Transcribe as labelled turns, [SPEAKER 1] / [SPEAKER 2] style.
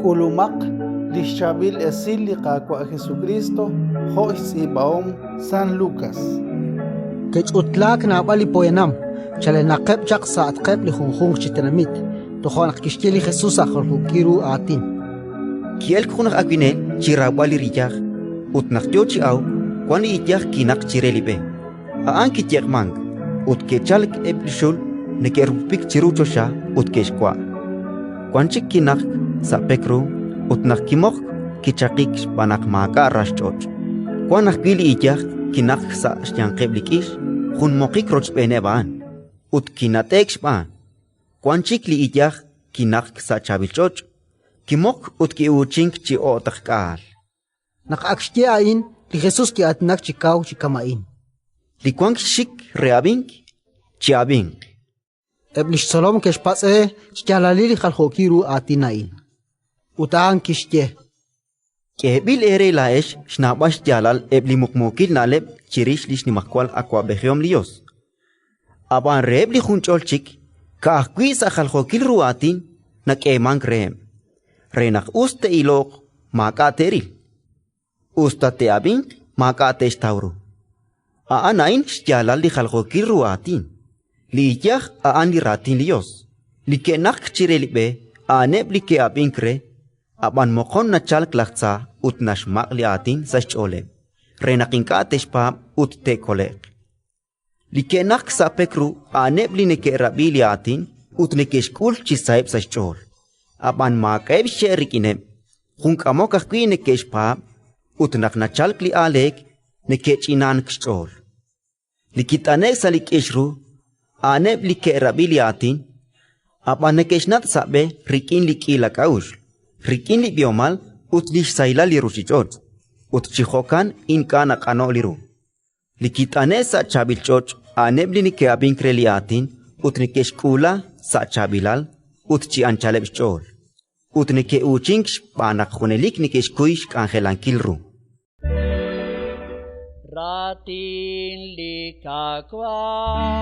[SPEAKER 1] K'ulumaq li xChaab'il Esil li Qaawa' Jesukriist jo' xtz'iib'ahom San Lukas.
[SPEAKER 2] Ke'ch'utlaak naab'al li poyanam, chalenaqeb' chaq sa'atqeb' li junjunq chi tenamit. Toja' naq kixye li Jesus sa' jaljookil ru aatin:
[SPEAKER 3] Ki'elk jun aj awinel chi rawb'al li riyaj, ut naq yo chi awk, wank li iyaj kinaqk chire li b'e. A'an kiyeq'mank, ut ke'chalk eb' li xul neke'rupupik chiru choxa ut ke'xwa'. Wan chik kinaqk sa' pek ru, ut naq kimoqk, kichaqik xb'aan naq maak'a' rax ch'och'. Wank ajwi' li iyaj kinaqk sa' xyanqeb' li k'ix, jun moqik rochb'eeneb' a'an, ut kinat'e'k xb'aan. Wan chik li iyaj kinaqk sa' chaab'il ch'och', kimoqk ut ki'uuchink chi o'taqk'aal.
[SPEAKER 2] Naq ak xye a'in, li Jesus ki'aatinak chi kaw chi kama'in:
[SPEAKER 3] Li wank xxik re ab'ink, chi'ab'inq.
[SPEAKER 2] Eb' li xtzolom ke'xpatz' re xyaalalil li jaljookil ru aatin a'in. Ut a'an kixye:
[SPEAKER 3] K'eeb'il eere laa'ex xnawb'al xyaalal eb' li muqmuukil na'leb' chirix li xnimajwal awab'ejihom li Yos; ab'an reheb' li junch'ol chik ka'ajwi' sa' jaljookil ru aatin nak'eemank reheb', re naq us te'iloq maak'a' te'ril, us ta te'ab'inq maak'a' te'xtaw ru. A'an a'in xyaalal li jaljookil ru aatin: li iyaj a'an li Raatin li Yos. Li ke'naqk chire li b'e a'aneb' li ke'ab'ink re, ab'an moqon nachalk laj tza ut naxmaq' li Aatin sa' xch'ooleb', re naq ink'a' te'xpaab' ut te'kole'q. Li ke'naqk sa' pek ru a'aneb' li neke'rab'i li Aatin ut neke'xk'ul chi saheb' sa' xch'ool, ab'an maak'a'eb' xxe' rik'ineb', jun k'amok ajwi' neke'xpaab', ut naq nachalk li aaleek, neke'ch'inank xch'ool. Li kit'ane'k sa' li k'ix ru, a'aneb' li ke'rab'i li Aatin, ab'an neke'xnat' sa' b'e rik'in li k'iila k'a'uxl, rik'in li b'ihomal ut li xsahilal li ruuchich'och', ut chi jo'kan ink'a' naq'ano'k li ru. Li kit'ane'k sa' chaab'il ch'och' a'aneb' li neke'ab'ink re li Aatin ut neke'xk'uula sa' chaab'ilal ut chi anchaleb' xch'ool, ut neke'uuchink xb'aan naq junelik neke'xkuy xk'anjelankil ru.
[SPEAKER 4] Raatin li Qaawa'.